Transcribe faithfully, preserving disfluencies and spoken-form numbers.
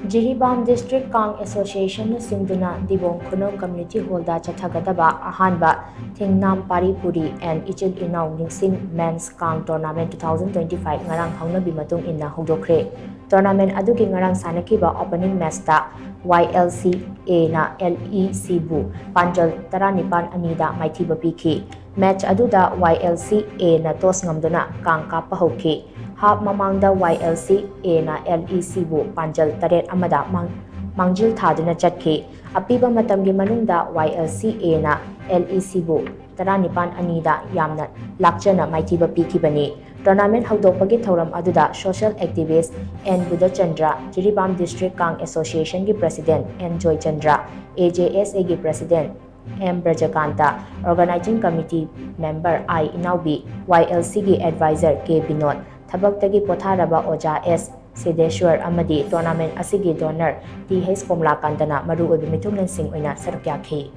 Jiribam District Kang Associationꯅ ꯁꯤꯟꯗꯨꯅ ꯗꯤꯕꯣꯡ ꯈꯨꯅꯧ Community Hallꯗ ꯆꯠꯊꯒꯗꯕ ꯑꯍꯥꯟꯕ ꯊꯦꯡꯅꯥꯝ ꯄꯥꯔꯤ ꯄꯨꯔꯤ and ꯏꯆꯤꯜ ꯏꯅꯥꯎ ꯅꯤꯡꯁꯤꯡ Men's Kang Tournament two thousand twenty-five ꯉꯔꯥꯡ ꯍꯧꯅꯕꯤ ꯃꯇꯨꯡ ꯏꯟꯅ ꯍꯧꯗꯣꯛꯈ꯭ꯔꯦ꯫ Tournament ꯑꯗꯨꯒꯤ ꯉꯔꯥꯡ ꯁꯥꯟꯅꯈꯤꯕ opening matchꯇ YLCAꯅ LECꯕꯨ ꯄꯥꯟꯖꯜ ꯇꯔꯥꯅꯤꯄꯥꯟ ꯑꯅꯤꯗ ꯃꯥꯏꯊꯤꯕ ꯄꯤꯈꯤ꯫ Match ꯑꯗꯨꯗ YLCAꯅ toss ꯉꯝꯗꯨꯅ ꯀꯥꯡ ꯀꯥꯞꯄ ꯍꯧꯈꯤ꯫ Half ꯃꯃꯥꯡꯗ YLCAꯅ LECꯕꯨ ꯄꯥꯟꯖꯜ ꯇꯔꯦꯠ ꯑꯃꯗ ꯃꯥꯡ-, ꯃꯥꯡꯖꯤꯜ ꯊꯥꯗꯨꯅ ꯆꯠꯈꯤ꯫ ꯑꯄꯤꯕ ꯃꯇꯝꯒꯤ ꯃꯅꯨꯡꯗ YLCAꯅ LECꯕꯨ ꯇꯔꯥꯅꯤꯄꯥꯟ ꯑꯅꯤꯗ ꯌꯥꯝꯅ ꯂꯥꯛꯆꯅ ꯃꯥꯏꯊꯤꯕ ꯄꯤꯈꯤꯕꯅꯤ꯫ Tournament ꯍꯧꯗꯣꯛꯄꯒꯤ ꯊꯧꯔꯝ ꯑꯗꯨꯗ social activist N Budhachandra, Jiribam District Kang Associationꯒꯤ President N Joychandra, AJSAꯒꯤ President M ꯕ꯭ꯔꯖꯀꯥꯟꯇ, Organizing Committee Member I ꯏꯅꯥꯎꯕꯤ, YLCꯒꯤ Advisor K Vinod, ꯊꯕꯛꯇꯒꯤ ꯄꯣꯊꯥꯔꯕ ꯑꯣꯖꯥ S ꯁꯤꯗꯦꯁ꯭ꯋꯔ ꯑꯃꯗꯤ tournament ꯑꯁꯤꯒꯤ donor Th ꯀꯣꯝꯂꯥꯀꯥꯟꯇꯅ ꯃꯔꯨꯑꯣꯏꯕ ꯃꯤꯊꯨꯡꯂꯦꯟꯁꯤꯡ ꯑꯣꯏꯅ ꯁꯔꯨꯛ ꯌꯥꯈꯤ꯫